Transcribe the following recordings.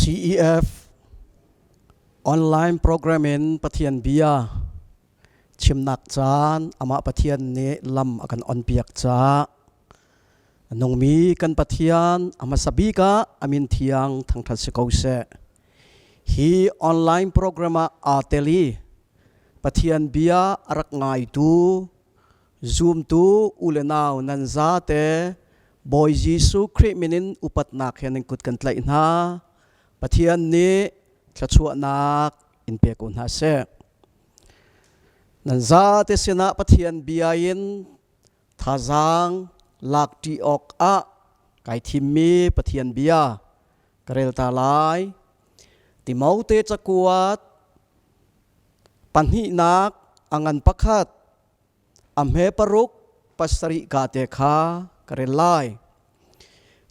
CEF online program in Pathian bia chimnak caan amah Pathian nih lam a kan onpiak caah a nungmi kan Pathian a hmasa bik ah a min thiang thangṭhat si ko seh. Hi online program ah aa tel i Pathian bia a rak ngaitu zumtu u le nau nan zate Bawi Jesuh Khrih min in upatnak he nan kut kan tlaih hna. Pathian nih thluachuahnak in pe ko hna seh. Nan zate sinah Pathian bia in thazaang lakṭi awkah kai thimmi Pathian bia ka rel ta lai. Timote cakuat pahnihnak a ngan pakhat a hme paruk pasarih ka te kha ka rel lai.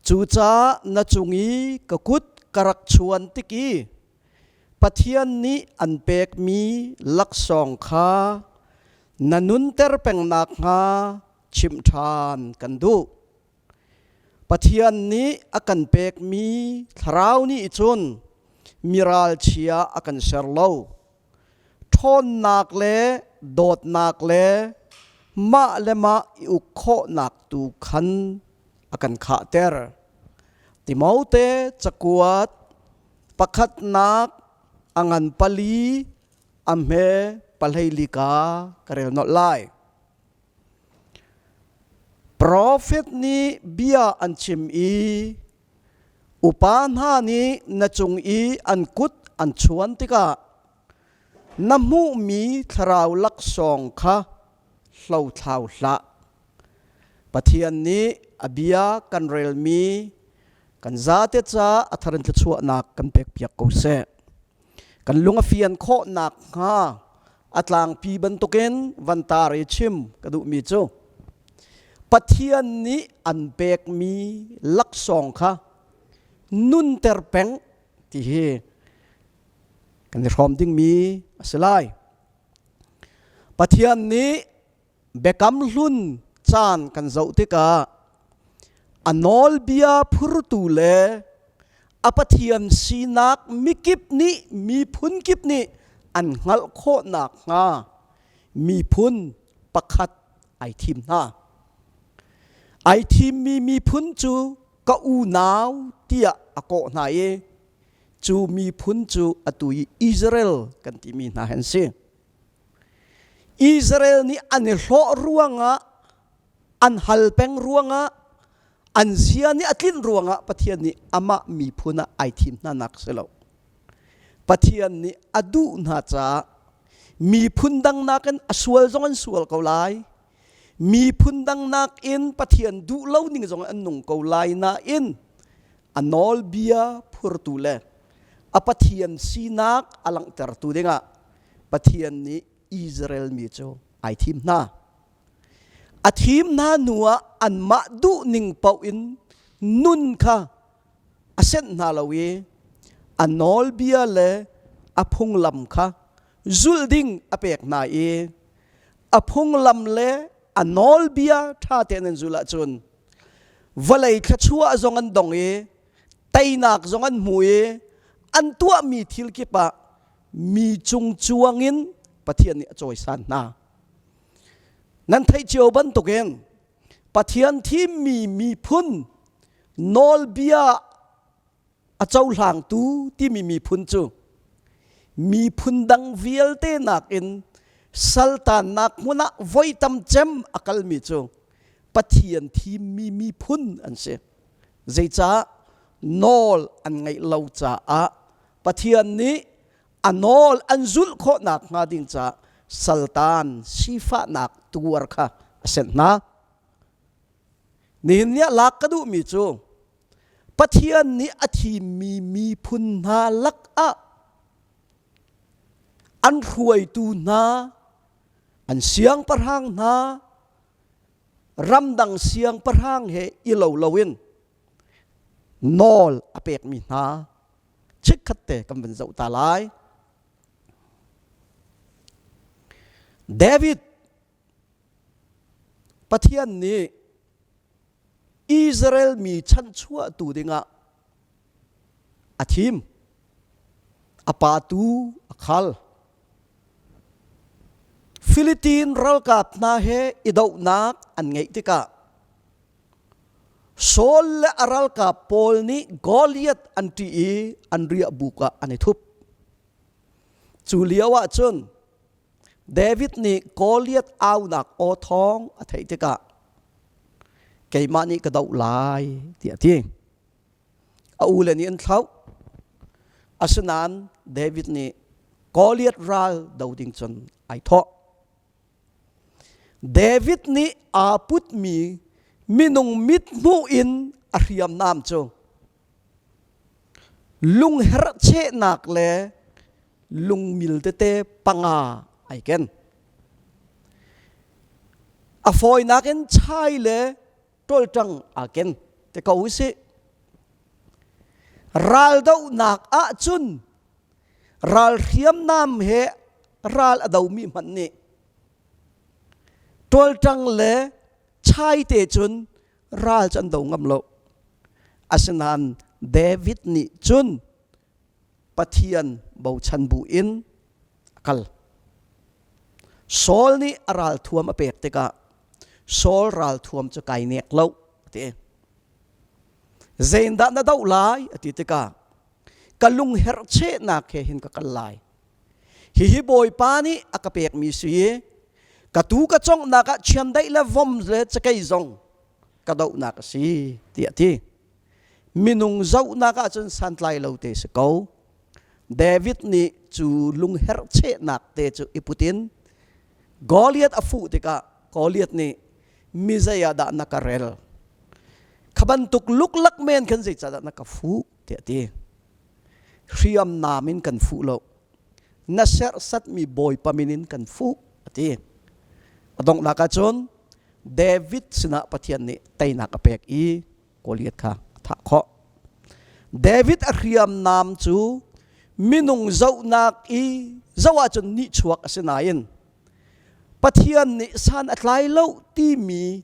Cucaah na cung i ka kut ka rak chuan tik i Pathian nih an pekmi laksawng kha na nunter peng nakhnga chimh ṭhan kan duh. Pathian nih a kan pekmi thlarau nih cun mi ralchia a kan ser lo. Ṭhawnnak le dawtnak le mah le mah i uk khawhnak tu khan a kan khahter. Timote cakuat pakhatnak a ngan pali a hme pahleili ka ka rel nolh lai. Profet nih bia an chim i upa hna nih na cung i an kut an chuan tikah na hmuhmi thlarau laksawng kha hlothlau hlah. Pathian nih a bia kan relmi kan zate ca a thar in thluachuahnak kan pekpiak ko seh. Kan lung a fian khawh nakhnga a tlangpi bantukin van tar i chim ka duhmi cu Pathian nih an pekmi laksawng kha nunter peng ti hi kan i hrawm dingmi a si lai. Pathian nih Biakam Hlun caan kan zoh tikah a nawlbia phurtu le a Pathian sinak mikip nih miphun kip nih an hngalh khawh nakhnga miphun pakhat ai thim hna. Ai thimmi miphun cu ka unau tiah a kawh hna i cu miphun cu atu i Israel kan timi hna an si. Israel nih an i hlawh ruangah an hal peng ruangah an zia nih a tlinh ruangah Pathian nih amah miphun ah ai thim hna nak si lo. Pathian nih a duh hna caah miphun dang nakin a sual zong an sual ko lai. Miphun dang nakin Pathian duh lo ning zong an nung ko lai nain a nawlbia phurtu le a Pathian sinak a langhtertu dingah Pathian nih Israel mi cu ai thim hna. A thim hna hnuah anmah duhning paoh in nun kha a senh hna lo i a nawlbia le a phunglam kha zulh ding a pek hna i a phunglam le a nawlbia ṭha tein an zulh ahcun vawlei thluachuah zong an dong i teinak zong an hmu i an tuahmi thil kip ah mi cung cuang in Pathian nih a cawisan hna. Nan theih cio bantukin Pathian thimmi miphun nawlbia a cohlangtu timi miphun cu miphun dang vialte nakin saltannak hmun ah voi tam cem a kalmi cu Pathian thimmi miphun an si. Zeicah nawl an ngeih lo caah Pathian nih a nawl an zulh khawh nakhnga ding caah saltan sifahnak tuar kha a senh hna. Nihin ni ah lak ka duhmi cu Pathian nih a thimmi miphun hna lakah an hruaitu hna, an siangpahrang hna, ramdang siangpahrang he i lo loin nawl a pekmi hna chikkhat te kan van zoh ta lai. David Pathian nih Israel mi chanchuahtu dingah a thim. A pa tu a khal. Philippine ralkap hna he i dohnak an ngeih tikah Saul le a ralkap pawl nih Goliath an ṭih i an riahbuk ah an i thup. Cu lio ah cun David nih Goliath aunak aw thawng a theih tikah keimah nih ka doh lai tiah a ti. A ule nih an thlauh. Asinain David nih Goliath ral do ding cun ai thawh. David nih aa putmi minung mithmuh in a hriamnam cu lungherh chehnak le lungmil tete panga ai ken. A fawinak in chai le ṭawlṭang aa ken te ko usih. Raldohnak ahcun ral hriamnam he ral a domi hmanh nih ṭawlṭang le chai te cun ral cu an do ngam lo. Asinain David nih cun Pathian bochan bu in a kal. Saul nih a ralthuam a pek tikah Saul ralthuam cu kai nek lo a ti. Zeindah na doh lai a ti tikah ka lungherh chehnak he hin ka kal lai. Hihi Bawipa nih a ka pekmi si i ka tuu ka conghnak ah chiandeih le vom le cakei zong ka dohnak a si tiah a ti. Minung zohnak ahcun santlai lo te si ko. David nih cu lungherh chehnak te cu i put in Goliath a fuh tikah Goliath nih mi zei ah dah na ka rel? Kha bantuk luklak men khan zeicahdah na ka fuh? tiah a ti. Hriamnam in kan fuh lo. Na serhsatmi Bawipa min in kan fuh a ti. A donghnak ahcun David sinah Pathian nih teinak a pek i Goliath kha a thah khawh. David a hriamnam cu minung zohnak i zoh ahcun nihchuak a si nain Pathian nih san a tlai lo timi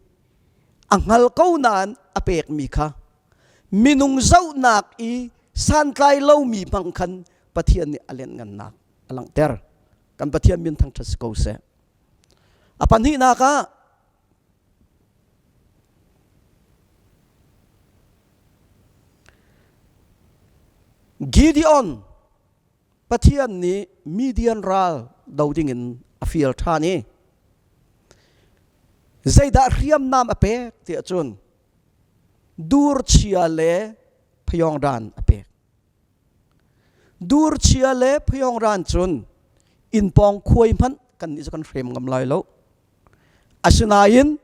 a hngal ko nain a pekmi kha minung zohnak i santlai lomi hmang khan Pathian nih a lianhngannak a langhter. Kan Pathian min thangṭhat si ko seh. A pahnihnak ah Gideon Pathian nih Midian ral do dingin a fial ṭhan i zeidah hriamnam a pek tiah cun dur chia le phayawngdan a pek. Dur chia le phayawngran cun inn pawng khuai hmanh kan nih cu kan hrem ngam lai lo. Asinain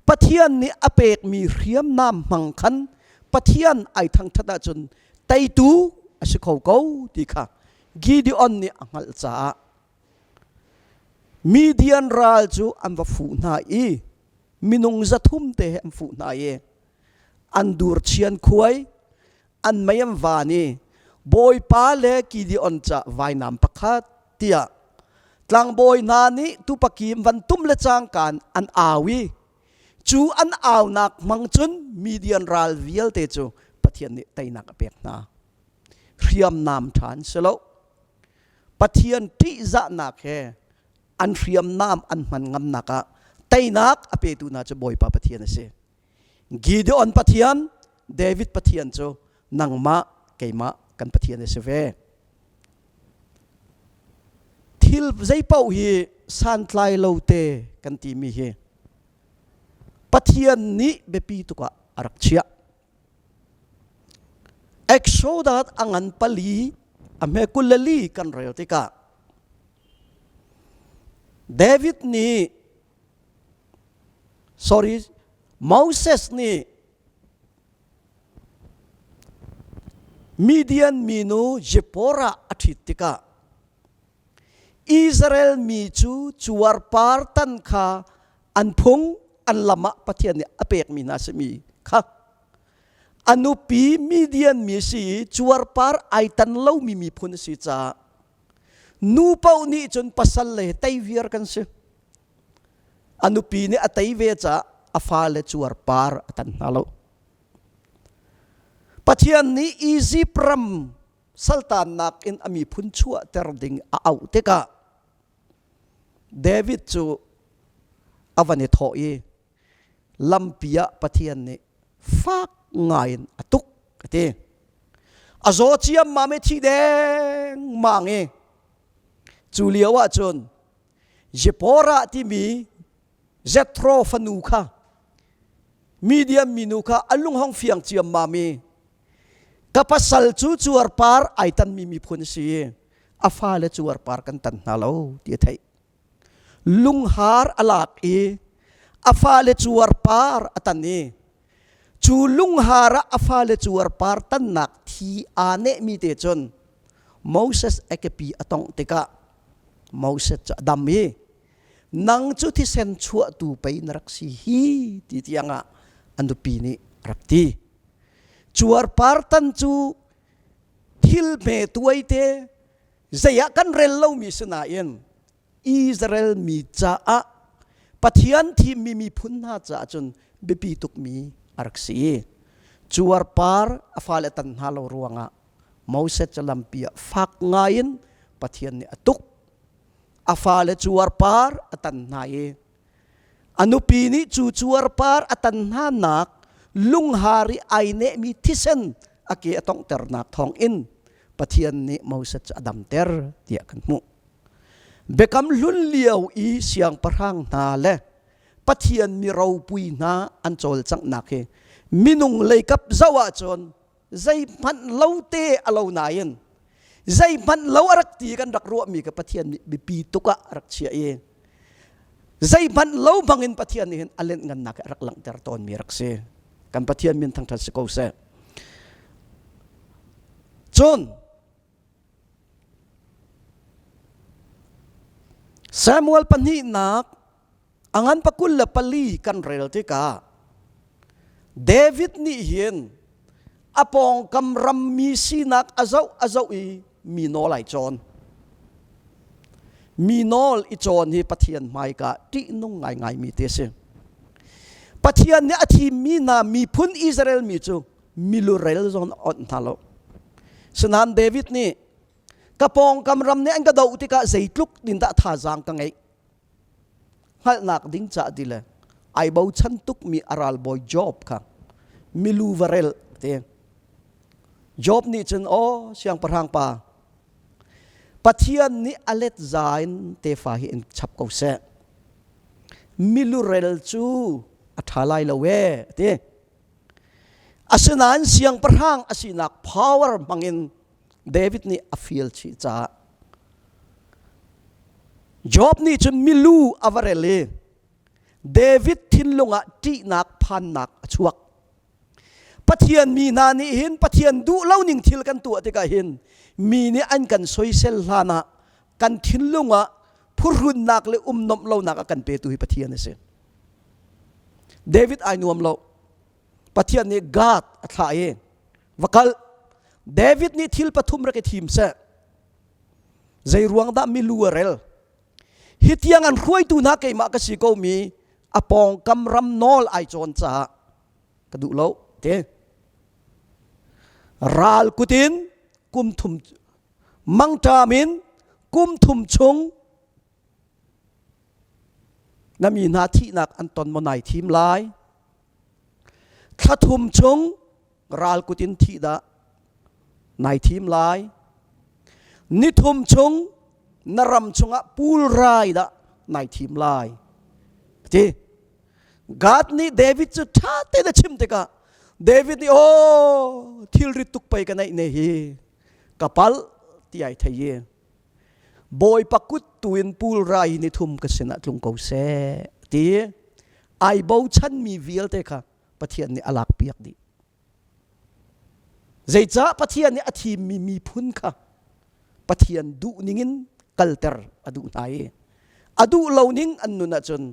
Pathian nih a pekmi hriamnam hmang khan Pathian ai thangṭhat ahcun teitu a si kho ko ti kha Gideon nih a hngalh caah Midian ral cu an va fuh hna i minung 300 te he an fuh hna i an dur chian khuai an mei an van i Bawipa le Gideon ca vainam pakhat tiah tlangbawi hna nih tupakim van tum le cangkaan an au i cu an aunak hmang cun Midian ral vialte cu Pathian nih teinak a pek hna. Hriamnam ṭha an si lo. Pathian ṭihzahnak he an hriamnam an hman ngamnak ah teinak a petu hna cu Bawipa Pathian a si. Gideon Pathian, David Pathian cu nangmah keimah kan Pathian a si ve. Thil zeipaoh hi santlai lo te kan timi hi Pathian nih biapi tuk ah a rak chiah. Exodus a ngan pali a hme 22 kan rel tikah David nih sorry Moses nih Midian minu Zipporah a ṭhit tikah Israel mi cu cuarpar tan kha an phung an lam ah Pathian nih a pekmi hna simi kha a nupi Midian mi si i cuarpar ai tan lomi miphun a si caah nu paoh nih cun pasal le tei viar kan si. A nupi nih a tei ve caah a fale cuarpar a tan hna lo. Pathian nih Izipt ram saltannak in a miphun chuahter ding a auh tikah David cu a van i thawh i lampi ah Pathian nih fak ngai in a tuk a ti. A zaw ciammam i thi dengmang i cu lio ah cun Zipporah timi Jethro fanu kha Midian minu kha a lung hong fiang ciammam i ka pasal cu cuarpar ai tanmi miphun a si i a fale cuarpar kan tan hna lo ti a theih. Lunghar a lak i a fale cuarpar a tan i cu lunghar ah a fale cuarpar tannak thi aa nehmi te cun Moses a kepi a tongh tikah Moses cu a dam i nang cu thisen chuahtu pei na rak si hi ti tiangah a nupi nih a rak ti. Cuarpar tan cu thil hme tuaite zei ah kan rel lomi si nain Israel mi caah Pathian thimmi miphun hna caah cun biapi tukmi a rak si. Cuarpar a fale tan hna lo ruangah Moses cu lampi ah fak ngaiin Pathian nih a tuk. A fale cuarpar a tan hna i A nupi nih cu cuarpar a tan hnanak lunghar i ai nehmi thisen a ke a tonghternak thawngin Pathian nih Moses cu a damter tiah kan hmuh. Biakam hlun lio i siangpahrang hna le Pathian mi ropui hna an cawlcanghnak hi minung leikap zoh ahcun zeihmanh lo te a lo nain zeihmanh lo a rak ti kan rak ruahmi ka Pathian nih biapi tuk ah a rak chiah i zeihmanh lo bangin Pathian nih hin a lenh ngannak a rak langhter tawnmi rak si. Kan Pathian min thangṭhat si ko seh. Cun Samuel pahnihnak a ngan pakul le pali kan rel tikah David nih hin a pawngkam rammi sinak a zoh a zoh i mi nawl ai cawn. Mi nawl i cawn hi Pathian hmaika ṭihnung ngaingaimi te a si. Pathian nih a thimmi hna miphun Israel mi cu milurel zong a onh hna lo. Sinain David nih ka pawngkam ram nih an ka doh tikah zeitluk din dah thazaang ka ngeih hngalhnak ding cah ti le ai bochan tukmi a ralbawi Job kha milu va rel te. Job nih cun aw siangpahrang pa Pathian nih a let za in tefa hi in chap ko seh. Milurel cu a ṭha lai lo ee ti. Asinain siangpahrang a sinak power hmangin David nih a fial chih caah Job nih cun milu a va rel i David thinlung ah ṭihnak phannak a chuak. Pathian mi hna nih hin Pathian duh lo ning thil kan tuah tikah hin mi nih an kan soisel hlan ah kan thinlung ah phuhrunnak le umnomh lonak a kan petu hi Pathian a si. David ai nuam lo. Pathian nih God a thlah i va kal. David nih thil pathum rak i thim seh. Zei ruang dah milu a rel? Hi tiang an hruaitu hna keimah ka si ko mi a pawngkam ram nawl ai cawn caah ka duh lo te. Ral kutin kum thum mangṭam in kum thum chung na mi hna thihnak an ton maw nai thim lai thla thum chung ral kut in thih dah nai thim lai ni thum chung na ram chungah pulrai dah nai thim lai ti God nih David cu ṭha tein a chim tikah David nih aw thilrit tuk pei ka neih ne hi ka palh ti ai thei i Bawipa kut tu in pulrai ni thum ka sinah tlung ko seh ti ai bochanmi vialte kha Pathian nih a lakpiak dih. Zeicah Pathian nih a thimmi miphun kha Pathian duh ningin kalter a duh hna i a duh lo ning an nun ahcun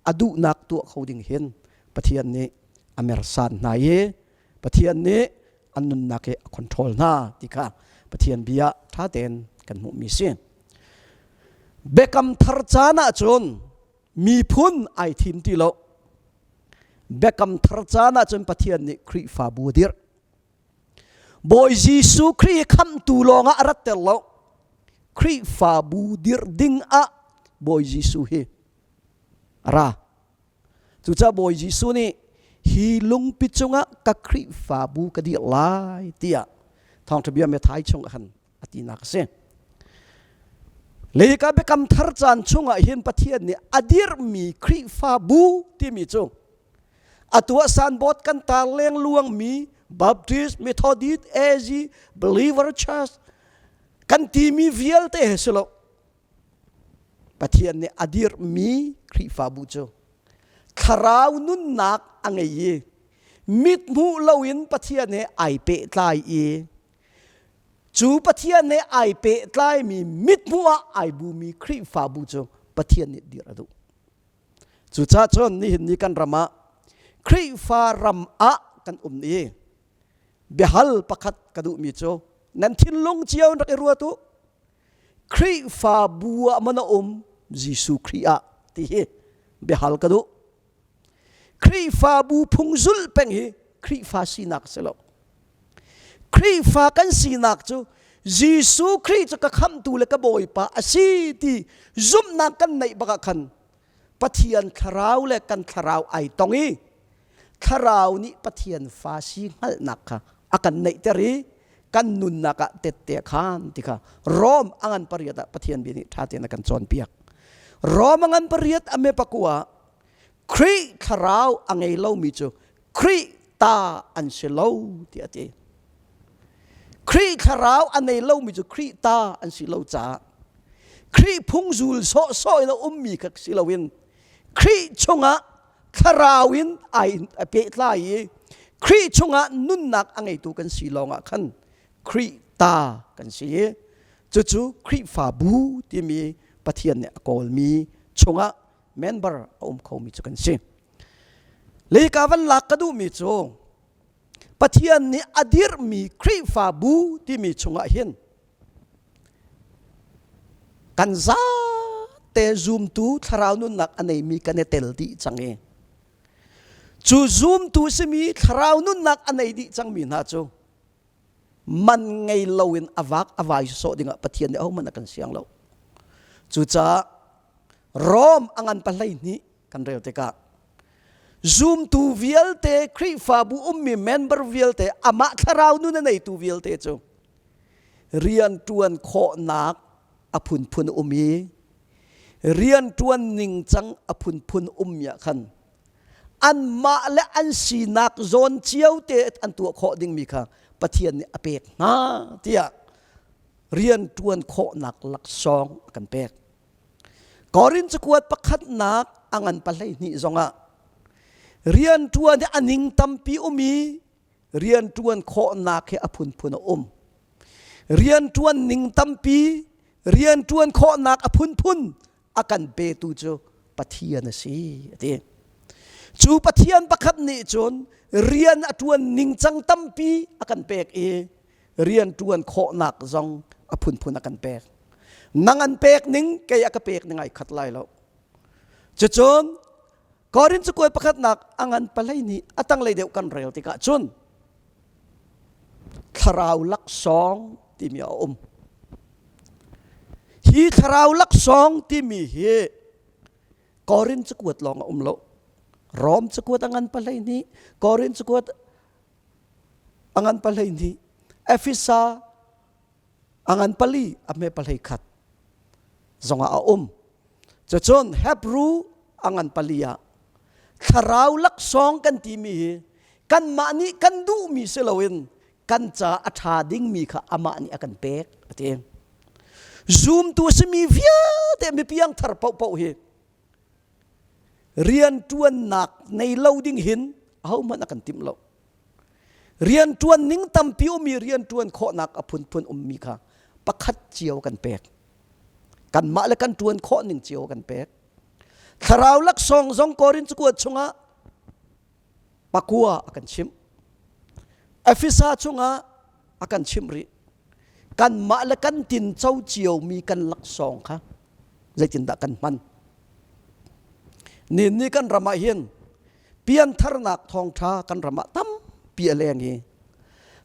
a duhnak tuah kho ding hin Pathian nih a mersan hna i Pathian nih an nunnak hi a control hna ti kha Pathian bia ṭha tein kan hmuhmi si. Biakam thar caan ahcun miphun ai thim ti lo. Biakam thar caan ahcun Pathian nih Khrihfabu a dirh. Bawi Jesuh Khrih khamhtu lawngah a ratter lo. Khrihfabu dirh ding ah Bawi Jesuh hi a ra. Cucaah Bawi Jesuh nih hi lungpi cungah ka Khrihfabu ka dirh lai tiah thawngṭha bia Matthai chung ah khan a tinak a si. Leika biakam thar caan chungah hin Pathian nih a dirhmi Khrihfabu timi cu atu ah signboard kan tar lengluangmi Baptist, Methodist, AG, Believer Church kan timi vialte he si lo. Pathian nih a dirhmi Khrihfabu cu thlarau nunnak a ngei i mithmuh loin Pathian he ai pehtlai i cu Pathian he ai pehtlaimi mithmuh ah ai bumi Khrihfabu cu Pathian nih dirh a duh. Cucaah cun nihin ni kan ram ah Khrihfa ram ah kan um i biahal pakhat ka duhmi cu nan thinlung cio in rak i ruat u. Khrihfabu ah man a um Jesuh Khrih ah ti hi biahal ka duh. Khrihfabu phung zulh peng hi Khrihfa sinak a si lo. Khrihfa kan sinak cu Jesuh Khrih cu ka khamhtu le ka Bawipa a si ti zumhnak kan neih bak ah khan Pathian thlarau le kan thlarau ai tong i thlarau nih Pathian fa si hngalhnak kha a kan neihter i kan nunnak ah tette khan ti kha Rom a ngan pariat ah Pathian bia nih ṭha tein a kan cawnpiak. Rom a ngan pariat a me pakua Khrih thlarau a ngei lomi cu Khrih ta an si lo tiah a ti. Khrih thlarau a nei lomi cu Khrih ta an si lo caah Khrih phungzul sawhsawh in a ummi kha si loin Khrih chungah thlarau in ai pehtlai i Khrih chungah nunnak a ngeitu kan si lawngah khan Khrih ta kan si i cucu Khrihfabu timi Pathian nih a kawlmi chungah member a um khomi cu kan si. Leika van lak ka duhmi cu Pathian nih a dirhmi Khrihfabu timi chungah hin kan zate zumtu thlarau nunnak a neimi kan i tel dih cang i cu zumtu simi thlarau nunnak a nei dih cangmi hna cu man ngei loin a vak a vai sawh dingah Pathian nih ahohmanh a kan siang lo. Cucaah Rom a ngan pahlei hnih kan rel tikah zumtu vialte Khrihfabu ummi member vialte amah thlarau nun a neitu vialte cu rian ṭuan khawhnak a phunphun um i rian ṭuan ningcang a phunphun ummi ah khan anmah le an sinak zawn cio te an tuah khawh dingmi kha Pathian nih a pek hna tiah rian ṭuan khawhnak laksawng a kan pek. Korin cakuat pakhatnak a ngan pahlei hnih zongah rian ṭuan hi a ning tampi um i rian ṭuan khawhnak hi a phunphun a um. Rian ṭuan ning tampi, rian ṭuan khawhnak a phunphun a kan petu cu Pathian a si a ti. Cu Pathian pakhat nih cun rian a ṭuan ningcang tampi a kan pek i rian ṭuan khawhnak zong a phunphun a kan pek. Nang an pek ning kei a ka pek ning ai khat lai lo. Cucun Korin cakuai pakhatnak a ngan palei nih a tanglei deuh kan rel tikah cun thlarau laksawng timi a um. Hi thlarau laksawng timi hi Korin cakuat lawng a um lo. Rom cakuat a ngan palei nih, Korin cakuat a ngan palei nih, Efesa a ngan pali a hme palei khat zongah a um. Cucun Hebrew a ngan pali ah thlarau laksawng kan timi hi kanmah nih kan duhmi si loin kan ca a ṭha dingmi kha amah nih a kan pek a ti. Zumtu a simi vialte mi piangthar paohpaoh hi rianṭuannak nei lo ding hin ahohmanh a kan timh lo. Rianṭuan ning tampi ummi rianṭuan khawhnak a phunphun ummi kha pakhat cio kan pek. Kanmah le kan ṭuan khawh ning cio kan pek. Thlarau laksawng zong Korin cakuat chungah pakua a kan chimh. Efesa chungah a kan chimh rih. Kanmah le kan tinco ciomi kan laksawng kha zeitindah kan hman? Nin ni kan ram ah hin piantharnak thawngṭha kan ram ah tampi a leng i.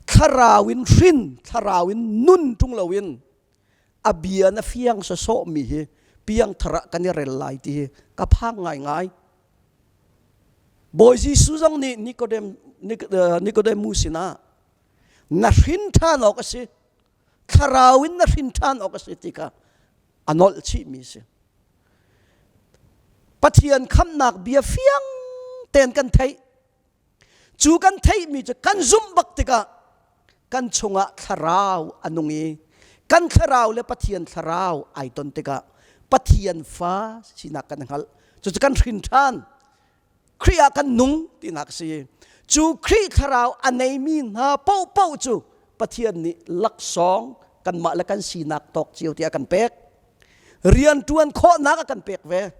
Thlarau in hrin, thlarau in nun ṭung loin a bia na fiang sawsawhmi hi piangthar ah kan i rel lai ti hi ka phang ngaingai. Bawi Jesuh zong nih Nikodem, Nikodemus sinah na hrin ṭhan awk a si, thlarau in na hrin ṭhan awk a si ti kha a nolh chihmi a si. Pathian khamhnak bia fiang tein kan theih. Cu kan theihmi cu kan zumh bak tikah kan chungah thlarau a nung i kan thlarau le Pathian thlarau ai ton tikah Pathian fa sinak kan hngalh. Cucu kan hrin ṭhan. Khrih ah kan nung tinak a si. Cu Khrih thlarau a neimi hna paohpaoh cu Pathian nih laksawng kanmah le kan sinak tawk cio tiah a kan pek. Rianṭuan khawhnak a kan pek ve.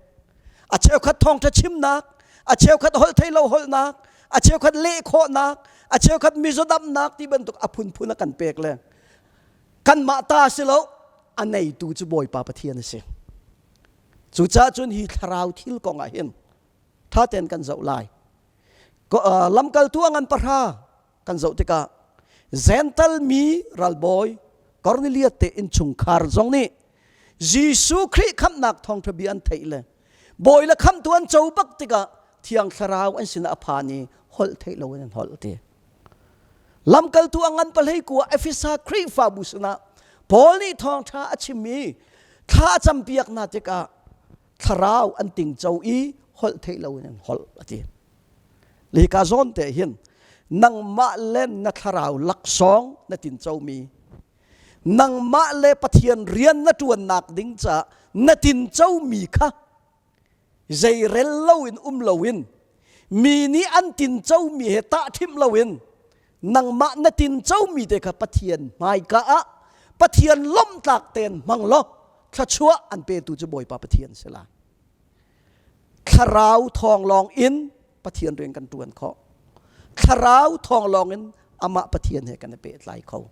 A cheukhat thawngṭha chimnak, a cheukhat holh theilo holhnak, a cheukhat leh khawhnak, a cheukhat mizawdamnak ti bantuk a phunphun a kan pek le kanmah ta si lo a neitu cu Bawipa Pathian a si. Cucaah cun hi thlarau thil kong ah hin ṭha tein kan zoh lai. Lamkaltu a ngan pahra kan zoh tikah Gental mi ralbawi Cornelius te innchungkhar zong nih Jesuh Khrih khamhnak thawngṭha bia an theih le bawi le khamhtu an co bak tikah Thiang Thlarau an sinah a phan i holh theih loin an holh ti. Lamkaltu a ngan pahlei kua Efesa Khrihfabu sinah Paul nih thawngṭha a chim i thla a campiak hna tikah thlarau an tingco i holh theih loin an holh a ti. Lika zawn te hin nangmah le na thlarau laksawng na tincomi nangmah le Pathian rian na ṭuannak ding caah na tincomi kha zeirel loin um loin mi nih an tincomi he tahṭhimh loin nangmah na tincomi te kha Pathian hmaika ah Pathian lawmhtlak tein hmang law thluachuah an petu cu Bawipa Pathian si lai. Thlarau thawng lawng in Pathian rian kan ṭuan khawh. Thlarau thawng lawng in amah Pathian he kan i pehtlai kho.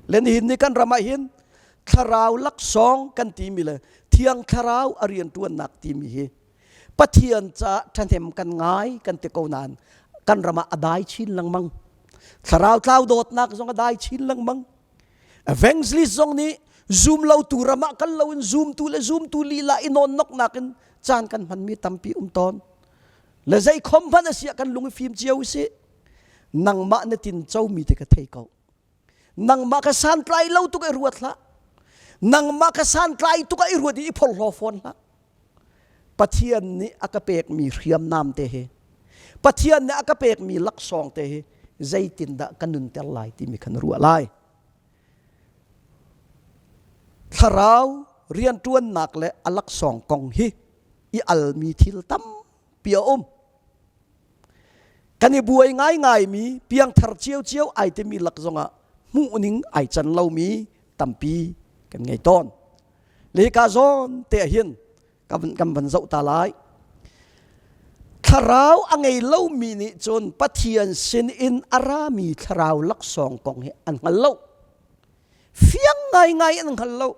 Le nihin ni kan ram ah hin thlarau laksawng kan timi le thiang thlarau a rian ṭuannak timi hi Pathian caah ṭhahnem kan ngai kan ti ko nain kan ram ah a dai chin lengmang. Thlarau tlau dawtnak zong a dai chin lengmang. Evangelist zong nih zum lotu ram ah kal loin zumtu le zumtu lila i nawnnoknak in caan kan hmanmi tampi um tawn. Le zei khom hmanh a si ah kan lung i fim cio usih. Nangmah na tin comi te ka thei ko. Nangmah ka santlai lo tuk i ruat hlah. Nangmah ka santlai tuk ah i ruat i i phorhlaw fawn hlah. Pathian nih a ka pekmi hriamnam te hi Pathian nih a ka pekmi laksawng te hi zeitindah ka nunter lai timi kha na ruah lai. Thlarau rianṭuannak le a laksawng kong hi i almi thil tampi a um. Kan i buai ngaingaimi piangthar ciocio ai timi lak zongah hmuhning ai can lomi tampi kan ngei tawn. Le hika zawn te ah hin kan van zoh ta lai. Thlarau a ngei lomi nih cun Pathian sin in a rami thlarau laksawng kong hi an hngal lo. Fiang ngaingai an hngal lo.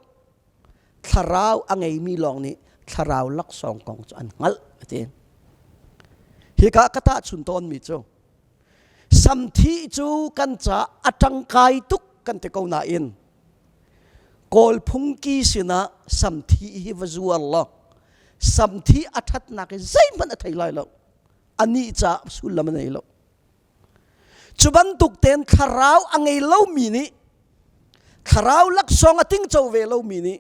Thlarau a ngeimi lawng nih thlarau laksawng kong cu an hngalh a ti. Hika ka tahchun tawnmi cu samthi cu kan caah a ṭangkai tuk kan ti ko nain Kawl phungki sinah samthi hi va zuar law samthi a ṭhatnak hi zeihmanh a thei lai lo. Anih caah sullam a nei lo. Cu bantuk tein thlarau a ngei lomi nih thlarau laksawng a tingco ve lomi nih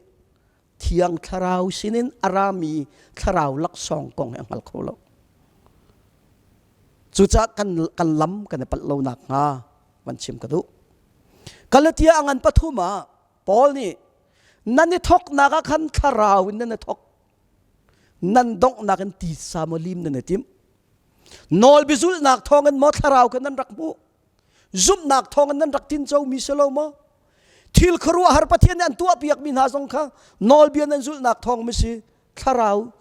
thiang thlarau sinin a rami thlarau laksawng kong hi a hngal kho lo. Cucaah kan, kan lam kan i palh lo nakhnga van chim ka duh. Galatia a ngan pathum ah Paul nih nan i thawknak ah khan thlarau in nan i thawk nan donghnak in titsa maw lim nan i timh nawlbiazulhnak thawngin maw thlarau kha nan rak hmuh zumhnak thawngin nan rak tincomi si lo maw thil khuaruahhar Pathian nih an tuahpiakmi hna zong kha nawlbia nan zulhnak thawng mi si thlarau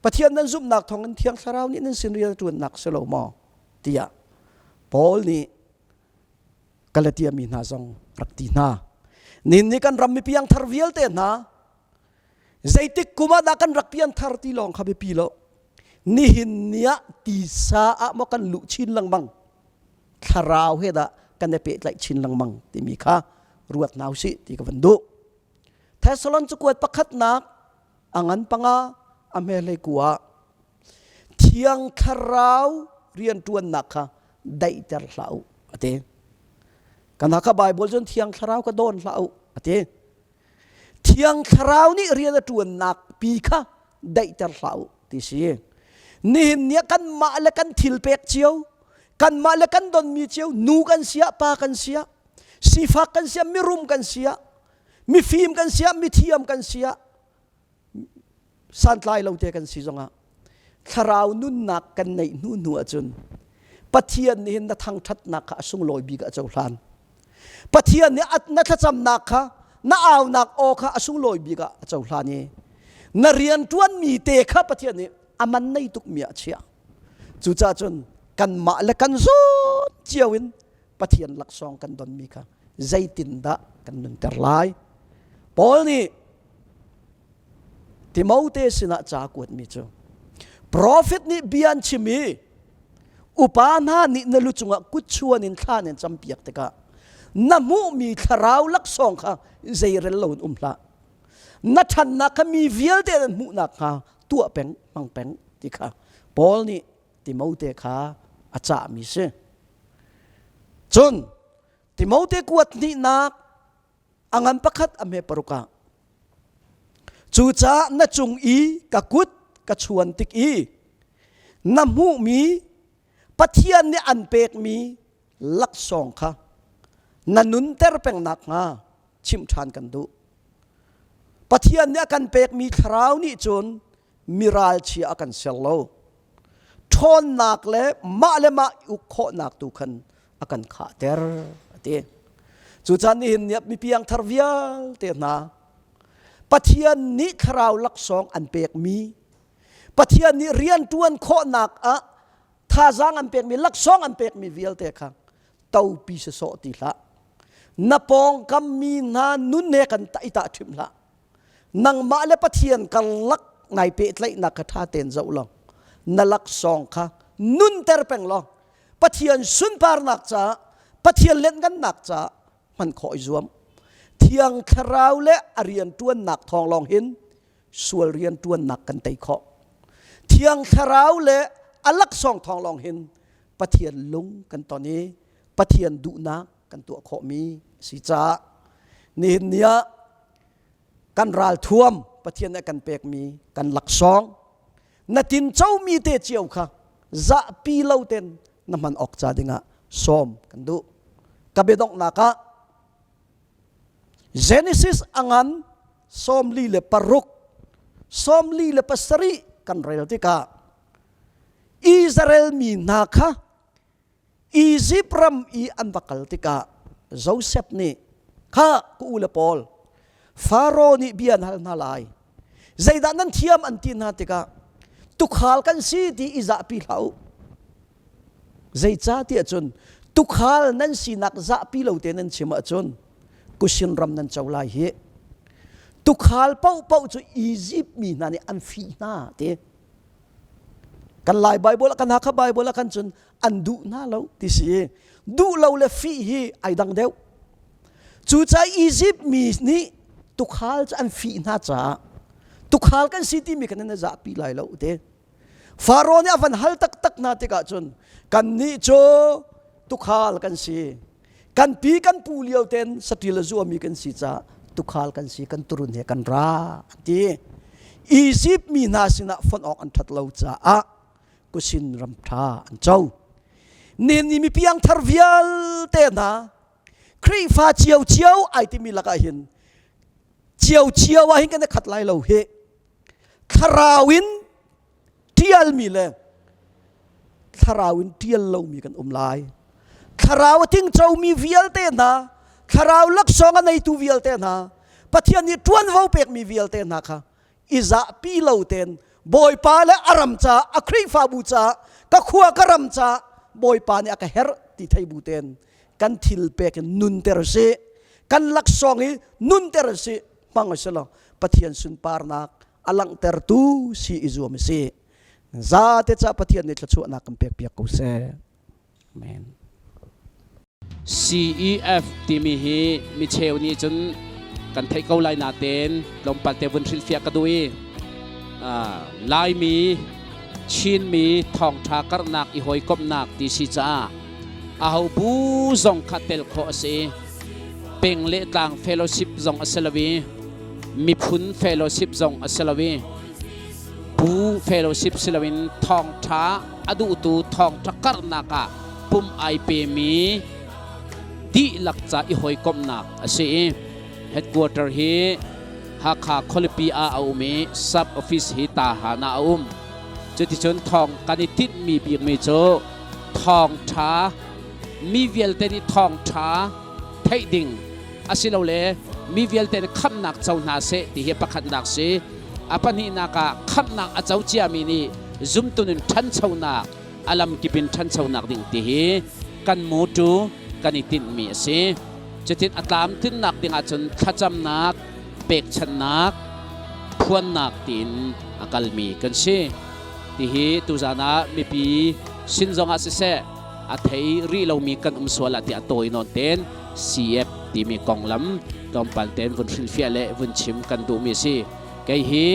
Pathian nan zumhnak thawngin thiang thlarau nih nan sin rian a ṭuannak si lo maw tiah Paul nih Galatia mi hna zong rak ti hna. Nin nih kan ram mi piangthar vialte hna zeitik kum ah dah kan rak pianthar ti lawng kha biapi lo. Nihin ni ah tisa ah maw kan luh chin lengmang thlarau he dah kan i pehtlaih chin lengmang timi kha ruat hna usih ti ka van duh. Thessalon cakuat pakhatnak a ngan panga a hmehlei ku ah Thiang Thlarau rianṭuannak kha daihter hlah u a ti. Kan Hakha Bible cun Thiang Thlarau ka dawn hlah u a ti. Thiang Thlarau nih rian a ṭuannak pi kha daihter hlah u ti si. Nihin ni ah kanmah le kan thil pek cio, kanmah le kan donmi cio, nu kan si ah, pa kan si ah, sifak kan si ah, mirum kan si ah, mifim kan si ah, mithiam kan si ah, santlai lo te kan si zongah thlarau nunnak kan neih hnu hnu ahcun Pathian nih hin na thangṭhatnak kha a sunglawi bik ah a cohlan. Pathian nih na thlacamnak kha na aunak aw kha a sunglawi bik ah a cohlan i na rianṭuanmi te kha Pathian nih a man nei tukmi ah a chiah. Cucaah cun kanmah le kan zawn cio in Pathian laksawng kan donmi kha zeitindah kan nunter lai? Paul nih Timote sinah ca kuatmi cu profet nih bia an chim i upa hna nih na lu cungah kut chuan in thla nan campiak tikah na hmuhmi thlarau laksawng kha zeirel loin um hlah. Na ṭhannak kha mi vialte an hmuh nakhnga tuah peng hmang peng ti kha Paul nih Timote kha a cahmi si. Cun Timote kuat hnihnak a ngan pakhat a hme paruk ah cucaah na cung i ka kut ka chuan tik i na hmuhmi Pathian nih an pekmi laksawng kha na nunter peng nakhnga chimh ṭhan kan duh. Pathian nih a kan pekmi thlarau nih cun miralchia a kan ser lo. Ṭhawnnak le mah le mah uk khawhnak tu khan a kan khahter a ti. Cucaah nihin ni ah mipiang thar vialte hna Pathian nih thlarau laksawng an pekmi Pathian nih rianṭuan khawhnak ah thazaang an pekmi laksawng an pekmi vialte kha topi sawsawh ti hlah. Na pawngkam mi hna nun he kan i tahṭhimh hlah. Nangmah le Pathian karlak nai pehtlaihnak kha ṭha tein zoh law na laksawng kha nunter peng law Pathian sunparnak caah Pathian lianhngannak caah hman khawh i zuam. Thiang Thlarau le a rianṭuannak thawng lawng hin sual rianṭuannak kan tei khawh. Thiang Thlarau le a laksawng thawng lawng hin Pathian lung kan ton i Pathian duhnak kan tuah khawhmi a si caah nihin ni ah kan ralthuam Pathian nih a kan pekmi kan laksawng na tincomi te cio kha zahpi lo ten na hman awk ca dingah sawm kan duh. Ka biadonghnak ah Genesis a ngan 46 47 kan rel tikah Israel mi hna kha Izipt ram i an va kal tikah Josef nih kha ka u le pawl Faro nih bia an hal hna lai zeidah nan thiam an ti hna tikah tukhal kan si ti i zahpi hlah u zeicahtiah cun tukhal nan sinak zahpi lo te nan chim ahcun kusin ram nan co lai hi tukhal paohpaoh cu Izipt mi hna nih an fih hna ti Kan Lai Bible kan Hakha Bible ah khan cun an duh hna lo ti si. Duh lo le fih hi ai dang deuh. Cucaah Egypt mi nih tukhal cu an fih hna caah tukhal kan si timi khan nan zahpi lai lo te. Faro nih a van hal taktak hna tikah cun kannih cu tukhal kan si. Kan pi kan pu lio ten saṭil a zuami kan si caah tukhal kan si kan turun he kan ra an ti. Izipt mi hna sinah fonh awk an ṭhat lo caah kusin ram ṭha an co. Nihin ni mi piangthar vialte hna Khrihfa ciocio ai timi lakah hin ciocio ah hin kan i khat lai lo hi. Thlarau in ṭialmi le thlarau in ṭial lomi kan um lai. Thlarau a tingcomi vialte hna, thlarau laksawng a neitu vialte hna, Pathian nih ṭuanvo pekmi vialte hna kha i zahpi lo tein Bawipa le a ram caah, a Khrihfabu caah, ka khua ka ram caah Bawipa nih a ka herh ti thei bu tein kan thil pek in nunter si, kan laksawng i nunter si, hmang a si lo. Pathian sunparnak a langhtertu si i zuam a si. Zate ca Pathian nih thluachuahnak kan pek piak ko seh. Amen. CEF timi hi micheu nih cun kan theih ko lai natein tlawmpal te vun hrilhfiah ka duh i Laimi Chinmi thawngṭha karhnak i hawikomhnak ti si caah aho bu zong kha tel khawh a si. Peng le tlang fellowship zong a si lo i miphun fellowship zong a si lo i bu fellowship si loin thawngṭha a duhtu thawngṭha karhnak ah pum ai pemi dihlak ca i hawikomhnak a si i headquarter hi Hakha khualipi ah a um i sub office hi Tahan ah a um. Cuticun thawng kan i tinhmi bikmi cu thawngṭha mi vialte nih thawngṭha theih ding asilole mi vialte nih khamhnak co hna seh ti hi pakhatnak si. A pahnihnak ah khamhnak a co ciami nih zumtu nun ṭhanchonak a lamkip in ṭhanchonak ding ti hi kan motto kan i tinhmi a si. Cutin a tlamtlinnak ding ahcun thlacamnak, pekchanhnak, phuannak tiin a kalmi kan si. Tihi tuzan ah mipi sin zong ah siseh a thei rih lomi kan um sual ah tiah tawi nawn ten CF timi konglam tlawmpal ten vun hrilhfiah le vun chim kan duhmi a si. Kei hi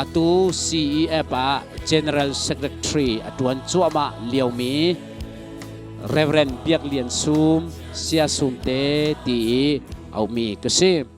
atu CEF ah General Secretary a tuan cuahmah liomi Reverend Biak Lian Sum, Sia Sum te ti i aumi ka si.